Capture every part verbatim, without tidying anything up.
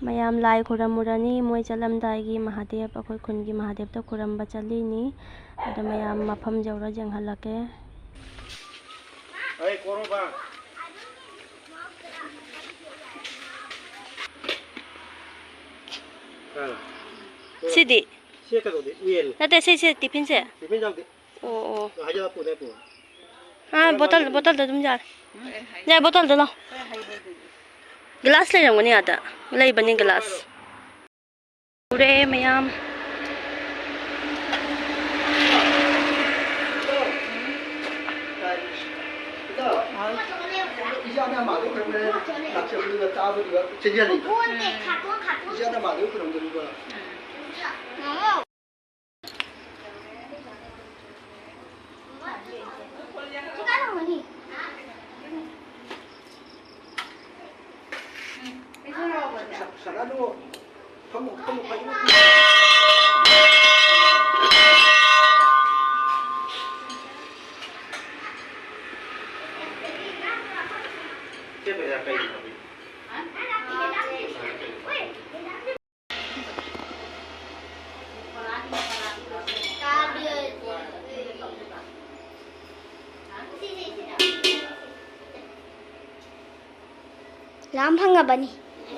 ꯃꯌꯥꯝ ꯂꯥꯏ ꯈꯨꯔꯝꯃꯨꯔꯅꯤ꯫ ꯃꯣꯏ ꯆꯠꯂꯝꯗꯥꯏꯒꯤ ꯃꯍꯥꯗꯦꯕ, ꯑꯩꯈꯣꯏ ꯈꯨꯟꯒꯤ ꯃꯍꯥꯗꯦꯕꯇ ꯈꯨꯔꯝꯕ ꯆꯠꯂꯤꯅꯤ꯫ ꯑꯗꯣ ꯃꯌꯥꯝ ꯃꯐꯝ ꯌꯧꯔ ꯌꯦꯡꯍꯜꯂꯛꯀꯦ꯫ ꯑꯩ ꯀꯣꯔꯣꯕ꯫ ꯑꯥ꯫ ꯁꯤꯗꯤ? ꯁꯤ ꯀꯩꯅꯣꯗꯤ, ꯎꯌꯦꯟ꯫ ꯅꯠꯇꯦ, ꯁꯤꯁꯦ ꯇꯤꯐꯤꯟꯁꯦ? ꯇꯤꯐꯤꯟ ꯌꯥꯎꯗꯦ꯫ ꯑꯣ, ꯑꯣ꯫ ꯍꯥꯏꯖꯤꯜꯂꯛꯄꯅꯦ, ꯄꯨꯔꯣ꯫ ꯑꯥ, ꯕꯣꯇꯜ, ꯕꯣꯇꯜꯗ ꯑꯗꯨꯝ ꯌꯥꯔꯦ꯫ ꯌꯥꯔꯦ, ꯕꯣꯇꯜꯗ ꯂꯥꯎ꯫ ꯒꯤꯂꯥꯁ ꯂꯩꯔꯝꯒꯅꯤ ꯑꯥꯗ꯫ ꯂꯩꯕꯅꯤ ꯒꯤꯂꯥꯁ꯫ ꯎꯔꯦ ꯃꯌꯥꯝ꯫ ꯏꯆꯥꯅ ꯃꯥꯗꯨ ꯈꯔ ꯂꯥꯛꯆꯕꯗꯨꯒ ꯆꯥꯕꯗꯨꯒ ꯆꯦꯟꯖꯜꯂꯤꯕ꯫ ꯏꯆꯥꯅ ꯃꯥꯗꯨ ꯈꯨꯔꯨꯝꯗꯣꯔꯤꯕ꯫ ꯂꯥꯝ ꯐꯪꯉꯕꯅꯤ꯫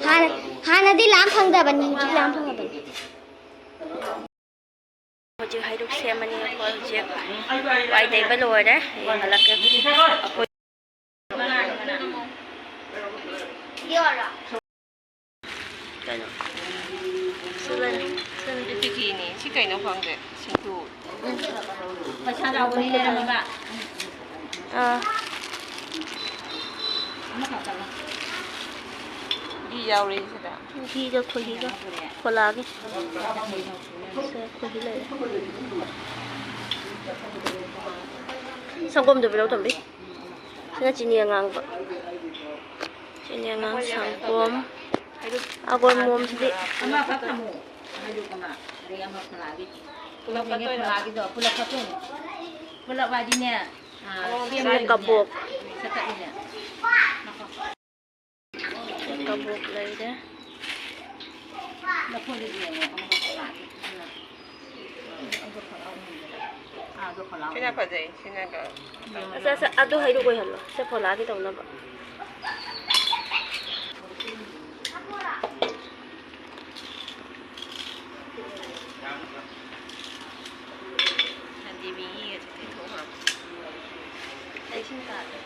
ꯍꯥꯟꯅ, ꯍꯥꯟꯅꯗꯤ ꯂꯥꯝ ꯐꯪꯗꯕꯅꯤ, ꯍꯧꯖꯤꯛ ꯂꯥꯝ ꯐꯪꯉꯕꯅꯤ꯫ ꯍꯧꯖꯤꯛ ꯍꯩꯔꯨꯛ ꯁꯦꯝꯃꯅꯤ ꯑꯩꯈꯣꯏ꯫ ꯍꯧꯖꯤꯛ ꯋꯥꯏ ꯇꯩꯕ ꯂꯣꯏꯔꯦ꯫ ꯌꯦꯡꯍꯜꯂꯛꯀꯦ ꯑꯩꯈꯣꯏ꯫ ꯀꯩꯅꯣ? ꯁꯤ ꯂꯩꯔꯦ꯫ ꯁꯤ ꯐꯤꯐꯇꯤꯅꯤ꯫ ꯁꯤ ꯀꯩꯅꯣ ꯈꯪꯗꯦ꯫ ꯁꯤꯡꯖꯨ꯫ ꯄꯩꯁꯥ ꯆꯥꯎꯕꯅꯤ ꯂꯩꯔꯝꯃꯕ? ꯑꯥ꯫ ꯘꯤ ꯌꯥꯎꯔꯤ ꯁꯤꯗ꯫ ꯘꯤꯒ ꯈꯣꯏꯍꯤꯒ ꯐꯣꯂꯥꯒꯤ꯫ ꯁꯦ, ꯈꯣꯏꯍꯤ ꯂꯩꯔꯦ꯫ ꯁꯪꯒꯣꯝꯗꯨ ꯄꯤꯔꯛꯎ, ꯇꯣꯝꯕꯤ꯫ ꯁꯤꯅ ꯆꯤꯅꯤ ꯑꯉꯥꯡꯕ꯫ ꯆꯤꯅꯤ ꯑꯉꯥꯡ ꯁꯪꯒꯣꯝ꯫ ꯑꯒꯣꯟ ꯃꯣꯝꯁꯤꯗꯤ꯫ ꯑꯃꯈꯛ ꯊꯝꯃꯣ꯫ ꯍꯩꯔꯨꯛ ꯑꯃ, ꯑꯗꯩ ꯑꯃ ꯐꯣꯂꯥꯒꯤ꯫ ꯄꯨꯂꯞ ꯀꯠꯇꯣꯏꯔꯣ? ꯐꯣꯂꯥꯒꯤꯗꯣ ꯄꯨꯂꯞ ꯀꯠꯇꯣꯏꯅꯦ꯫ ꯄꯨꯂꯞ ꯍꯥꯏꯗꯤꯅꯦ, ꯑ, ꯁꯦꯝꯗꯣꯏꯅꯤꯅꯦ꯫ ꯀꯕꯣꯛ꯫ ꯁꯠ ꯀꯠꯂꯤꯅꯦ꯫ ꯀꯕꯣꯛ ꯂꯩꯔꯦ꯫ ꯂꯐꯣꯏꯗꯨꯗꯤ ꯌꯦꯡꯉꯣ, ꯑꯃꯈꯛ ꯂꯥꯛꯑꯦ꯫ ꯑꯗꯨꯅ, ꯑꯗꯨ ꯈꯔ ꯍꯥꯎꯅꯤꯗꯅ꯫ ꯑꯥ, ꯑꯗꯨ ꯈꯔ ꯁꯤꯅ ꯍꯥꯎꯅꯤ꯫ ꯐꯖꯩ, ꯁꯤꯅꯒ꯫ ꯑꯁ, ꯑꯁ, ꯑꯗꯨ ꯍꯩꯔꯨꯛ ꯑꯣꯏꯍꯜꯂꯣ꯫ ꯁꯦ ꯐꯣꯂꯥꯒꯤ ꯇꯧꯅꯕ꯫ ꯍꯥꯏꯗꯤ ꯃꯤꯒꯤꯒꯁꯦ ꯇꯩꯊꯣꯛꯈ꯭ꯔꯕ꯫ ꯑꯩ ꯏꯁꯤꯡ ꯇꯥꯗꯦ꯫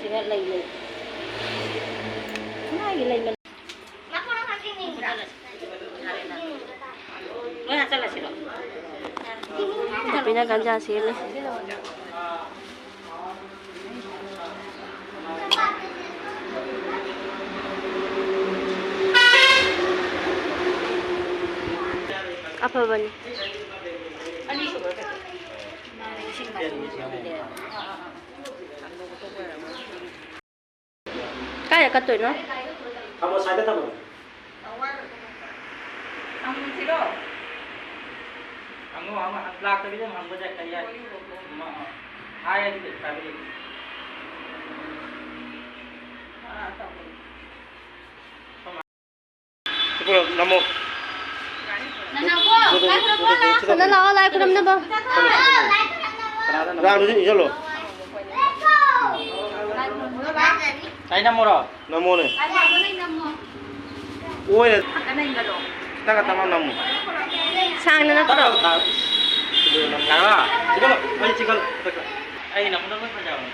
ꯁꯤꯗ ꯂꯩ ꯂꯩ꯫ ꯃꯥꯒꯤ ꯂꯩ ꯃ-, ꯂꯣꯏ ꯍꯥꯞꯆꯜꯂꯁꯤꯔꯣ? ꯅꯨꯄꯤꯅ ꯒꯟꯖꯥ ꯁꯦꯝꯃꯤ꯫ ꯑꯐꯕꯅꯤ꯫ ꯀꯥꯏꯗ ꯀꯠꯇꯣꯏꯅꯣ? ꯊꯝꯃꯣ, ꯁꯥꯏꯗ ꯊꯝꯃꯣ꯫ ꯍꯪꯉꯨꯁꯤꯔꯣ? ꯍꯪꯉꯣ, ꯍꯪꯉꯣ, ꯂꯥꯛꯇꯕꯤꯗ ꯑꯗꯨꯝ ꯍꯪꯕꯁꯨ ꯌꯥꯏ, ꯀꯔꯤ ꯌꯥꯏ? ꯃ-, ꯍꯥꯏꯔꯗꯤ ꯀꯩꯁꯨ ꯀꯥꯏꯕ ꯂꯩꯇꯦ꯫ ꯑꯥ, ꯇꯧꯒꯦ꯫ ꯅꯝꯃꯣ꯫ ꯅꯅꯥꯎꯕꯣ, ꯂꯥꯏ ꯈꯨꯔꯨꯝꯕ ꯂꯥꯛꯑꯣ꯫ ꯁꯤꯗ ꯂꯥꯛꯑꯣ, ꯂꯥꯏ ꯈꯨꯔꯨꯝꯅꯕ꯫ ꯔꯥꯝꯗꯨꯁꯨ ꯏꯟꯁꯤꯜꯂꯣ꯫ ꯂꯥꯏ ꯅꯝꯃꯣꯔꯣ? ꯅꯝꯃꯣꯅꯦ꯫ ꯑꯣꯏꯔꯦ꯫ ꯈꯤꯇꯪ ꯈꯛꯇꯪ ꯅꯝꯃꯣ꯫ ꯁꯥꯡꯅ ꯅꯠꯇ꯭ꯔꯣ? ꯌꯥꯔꯕ? ꯁꯤꯗ ꯂꯥꯛꯑꯣ, ꯑꯩ ꯆꯤꯡꯈꯠꯂꯣ꯫ ꯑꯩ ꯅꯝꯕꯗ ꯂꯣꯏ ꯐꯖꯕꯅꯦ꯫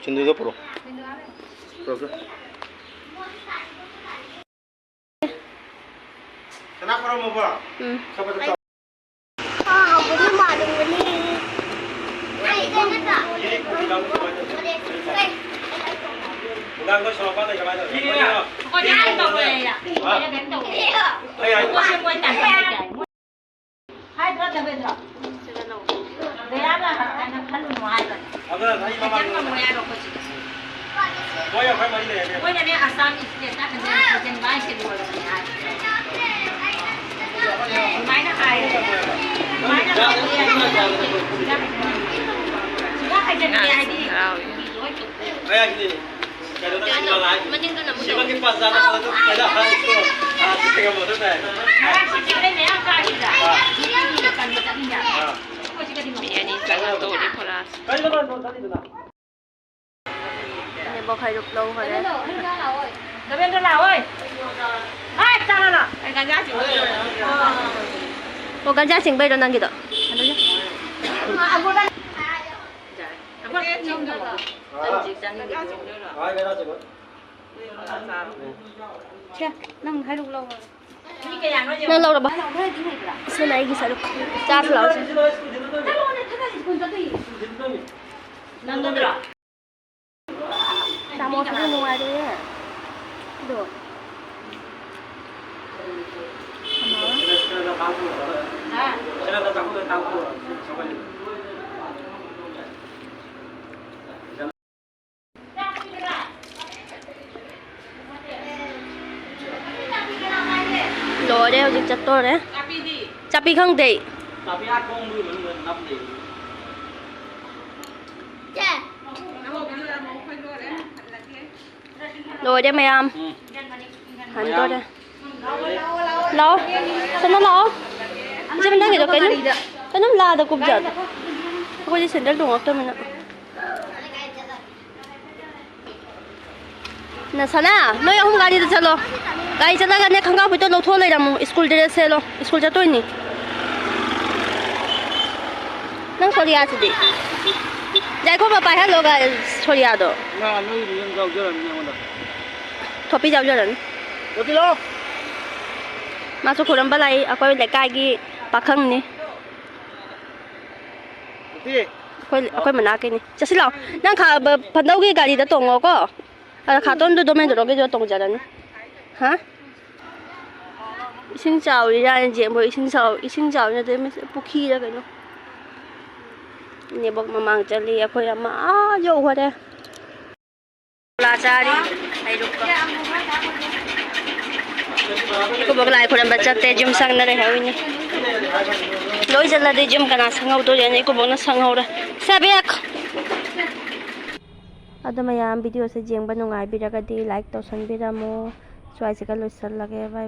ꯁꯤꯡꯖꯨꯗꯣ ꯄꯨꯔꯛꯑꯣ꯫ ꯄꯨꯔꯛꯑꯣ꯫ ꯀꯅꯥ ꯈꯨꯔꯨꯝꯃꯕꯣ? ꯎꯝ꯫ ꯁꯣꯝꯗ ꯆꯠꯂꯣ꯫ ꯍꯥꯎꯕꯅ ꯃꯥꯜꯂꯝꯒꯅꯤ꯫ ꯑꯩ ꯅꯨꯡꯗꯥꯡꯗ ꯁꯣꯔꯣꯛꯄꯥꯟꯗ ꯀꯃꯥꯏꯅ ꯇꯧꯔꯤ? ꯑꯩꯈꯣꯏꯗꯤ ꯍꯥꯏ ꯇꯧꯕ ꯂꯩꯌꯦ꯫ ꯑꯩꯈꯣꯏꯅ ꯀꯩꯝ ꯇꯧꯗꯦ꯫ ꯑꯩꯈꯣꯏꯁꯦ ꯃꯣꯏ ꯇꯥꯟꯊꯣꯛꯄ ꯌꯥꯏ꯫ ꯍꯥꯏꯗ꯭ꯔꯣ ꯗꯦꯕꯦꯟꯗ꯭ꯔꯣ? ꯗꯌꯥꯅ ꯍꯥꯏꯅ ꯈꯜꯂꯨꯅꯨ ꯍꯥꯏꯕꯅꯤ꯫ ꯑꯗꯨꯅ ꯑꯩ ꯃꯃꯥꯡꯗ ꯀꯩꯝ ꯉꯝꯃꯣꯏ ꯍꯥꯏꯕ ꯑꯩꯈꯣꯏꯁꯦ꯫ ꯃꯣꯏ ꯑꯩꯈꯣꯏ ꯃꯔꯤ ꯂꯩꯔꯅꯦꯕ꯫ ꯃꯣꯏꯅꯅꯦ ꯑꯁꯥꯝ ꯏꯁꯇꯦꯠꯇ ꯍꯟꯖꯟ ꯍꯟꯖꯟꯕ ꯍꯥꯏꯁꯦ ꯂꯣꯏꯔꯕꯅꯦ ꯍꯥꯏ꯫ ꯑꯗꯨꯃꯥꯏꯅ ꯍꯥꯏꯌꯦ꯫ ꯑꯗꯨꯃꯥꯏꯅ ꯍꯥꯏꯕꯗꯤ ꯌꯥꯏ꯫ ꯁꯨꯡꯌꯥ ꯍꯥꯏꯖꯟꯗꯦ ꯍꯥꯏꯗꯤ ꯂꯣꯏ ꯇꯧ꯫ ꯃꯌꯥꯏꯒꯤꯗꯤ ꯀꯩꯅꯣꯗ ꯁꯤꯃ ꯂꯥꯛꯑꯦ꯫ ꯃꯅꯤꯡꯗꯨꯅ ꯑꯃꯨꯛ ꯁꯤꯃꯒꯤ ꯇꯧ꯫ ꯄꯥꯖꯥꯗ ꯑꯗꯨꯝ ꯀꯩꯅꯣ ꯍꯥꯏꯔꯁꯨ, ꯑꯥ, ꯁꯤ ꯀꯩꯅꯣꯗ ꯇꯥꯏ꯫ ꯉꯔꯥꯡ ꯁꯤꯇꯤꯡꯗꯩ ꯃꯌꯥꯝ ꯀꯥꯈꯤꯕ꯭ꯔꯥ? ꯑꯥ꯫ ꯁꯤꯇꯤꯡꯗꯤ ꯀꯟꯕ ꯆꯠꯂꯤꯅꯦ꯫ ꯑꯥ꯫ ꯑꯩꯈꯣꯏ ꯁꯤꯒꯗꯤ ꯃꯤ ꯑꯅꯤ ꯆꯪꯉ ꯇꯣꯛꯑꯦ ꯈꯣꯔꯥꯁꯦ꯫ ꯀꯔꯤꯅꯣ ꯃꯥꯅ ꯆꯠꯂꯤꯗꯨꯅ? ꯅꯦꯕꯣꯛ ꯍꯩꯔꯨꯛ ꯂꯧꯈꯔꯦ꯫ ꯗꯦꯕꯦꯟꯗ꯭ꯔ ꯂꯥꯛꯑꯣꯏ꯫ ꯍꯥꯏ, ꯆꯥꯔꯣ ꯂꯥꯎ꯫ ꯑꯩ ꯒꯟꯖꯥ ꯆꯤꯡꯕ ꯂꯣꯏꯔꯦ꯫ ꯑꯣ, ꯒꯟꯖꯥ ꯆꯤꯡꯕꯩꯔꯣ ꯅꯪꯒꯤꯗꯣ? ꯁꯦ, ꯅꯪ ꯍꯩꯔꯨꯛ ꯂꯧꯔꯣ꯫ ꯅꯪ ꯂꯧꯔꯕ? ꯁꯤꯅ ꯑꯩꯒꯤ ꯁꯔꯨꯛ꯫ ꯆꯥꯁꯤ ꯂꯥꯛꯑꯣ꯫ ꯆꯥꯃꯁꯇꯨꯗꯤ ꯅꯨꯡꯉꯥꯏꯔꯣꯏꯌꯦ꯫ ꯑꯗꯣ꯫ ꯂꯣꯏꯔꯦ, ꯍꯧꯖꯤꯛ ꯆꯠꯇꯣꯔꯦ꯫ ꯆꯥꯄꯤ ꯈꯪꯗꯦ꯫ ꯂꯣꯏꯔꯦ ꯃꯌꯥꯝ꯫ ꯍꯟꯗꯣꯔꯦ꯫ ꯂꯥꯛꯑꯣ꯫ ꯁꯅꯥ ꯂꯥꯛꯑꯣ꯫ ꯏꯆꯦ, ꯅꯪꯒꯤꯗꯣ ꯀꯩꯅꯣꯝ, ꯀꯩꯅꯣꯝ ꯂꯥꯗ ꯀꯨꯞꯖꯥꯠꯂꯣ? ꯑꯩꯈꯣꯏꯗꯤ ꯁꯦꯟꯗꯜ ꯇꯣꯡꯉꯛꯇꯕꯅꯤꯅ꯫ ꯅ ꯁꯅꯥ, ꯅꯣꯏ ꯑꯍꯨꯝ ꯒꯥꯔꯤꯗ ꯆꯠꯂꯣ꯫ ꯒꯥꯔꯤ ꯆꯠꯂꯒꯅꯦ, ꯈꯪꯒꯥꯎ ꯐꯨꯔꯤꯠꯇꯣ ꯂꯧꯊꯣꯛꯑ ꯂꯩꯔꯝꯃꯣ꯫ School dress ꯁꯦꯠꯂꯣ꯫ ꯁ꯭ꯀꯨꯜ ꯆꯠꯇꯣꯏꯅꯤ꯫ ꯅꯪ ꯁꯣꯔꯤꯌꯥꯁꯤꯗꯤ? ꯌꯥꯏꯈꯣꯝꯕ ꯄꯥꯏꯍꯜꯂꯣ ꯒꯥ-, ꯁꯣꯔꯤꯌꯥꯗꯣ꯫ ꯅꯣꯏ ꯑꯗꯨꯝ ꯌꯥꯎꯖꯔꯝꯅꯤ ꯑꯩꯉꯣꯟꯗ꯫ ꯊꯣꯄꯤ ꯌꯥꯎꯖꯔꯅꯤ꯫ ꯃꯥꯁꯨ ꯈꯨꯔꯨꯝꯕ ꯂꯥꯛꯏ, ꯑꯩꯈꯣꯏ ꯂꯩꯀꯥꯏꯒꯤ ꯄꯥꯈꯪꯅꯤ꯫ ꯑꯩꯈꯣꯏ ꯑꯩꯈꯣꯏ ꯃꯅꯥꯛꯀꯤꯅꯤ꯫ ꯆꯠꯁꯤ ꯂꯥꯛꯑꯣ꯫ ꯅꯪ ꯈꯥ-, ꯕ-, ꯐꯟꯗꯧꯒꯤ ꯒꯥꯔꯤꯗ ꯇꯣꯡꯉꯣꯀꯣ꯫ ꯑꯗ ꯈꯥꯇꯣꯟꯗꯨ ꯗꯣꯃꯦꯟꯗꯣꯔꯣꯒꯤꯗꯨꯗ ꯇꯣꯡꯖꯔꯅꯤ꯫ ꯍꯥ? ꯏꯁꯤꯡ ꯆꯥꯎꯔꯤ ꯌꯥꯔꯦ ꯖꯦꯝꯕꯣ꯫ ꯏꯁꯤꯡ ꯆꯥꯎ-, ꯏꯁꯤꯡ ꯆꯥꯎꯔꯤ ꯅꯠꯇꯦ, ꯃꯁꯤ ꯄꯨꯈ꯭ꯔꯤꯔ ꯀꯩꯅꯣ꯫ ꯅꯦꯕꯣꯛ ꯃꯃꯥꯡ ꯆꯠꯂꯤ꯫ ꯑꯩꯈꯣꯏ ꯑꯃ ꯑꯥ ꯌꯧꯈꯔꯦ꯫ ꯂꯥ ꯆꯥꯔꯤ꯫ ꯍꯩꯔꯨꯛꯀ꯫ ꯏꯀꯨꯕꯣꯛ ꯂꯥꯏ ꯈꯨꯔꯝꯕ ꯆꯠꯇꯦ, ꯌꯨꯝ ꯁꯪꯅ ꯂꯩꯍꯧꯔꯤꯅꯤ꯫ ꯂꯣꯏ ꯆꯠꯂꯗꯤ ꯌꯨꯝ ꯀꯅꯥ ꯁꯪꯍꯧꯗꯣꯔꯤ? ꯑꯩꯅ ꯏꯀꯨꯕꯣꯛꯅ ꯁꯪꯍꯧꯔꯦ꯫ ꯁꯦꯕꯦꯛ! ꯑꯗꯣ ꯃꯌꯥꯝ, ꯚꯤꯗꯤꯑꯣꯁꯦ ꯌꯦꯡꯕ ꯅꯨꯡꯉꯥꯏꯕꯤꯔꯒꯗꯤ ꯂꯥꯏꯛ ꯇꯧꯁꯟꯕꯤꯔꯝꯃꯣ꯫ ꯁ꯭ꯋꯥꯏꯁꯤꯒ ꯂꯣꯏꯁꯜꯂꯒꯦ꯫ ꯕꯥꯏ꯫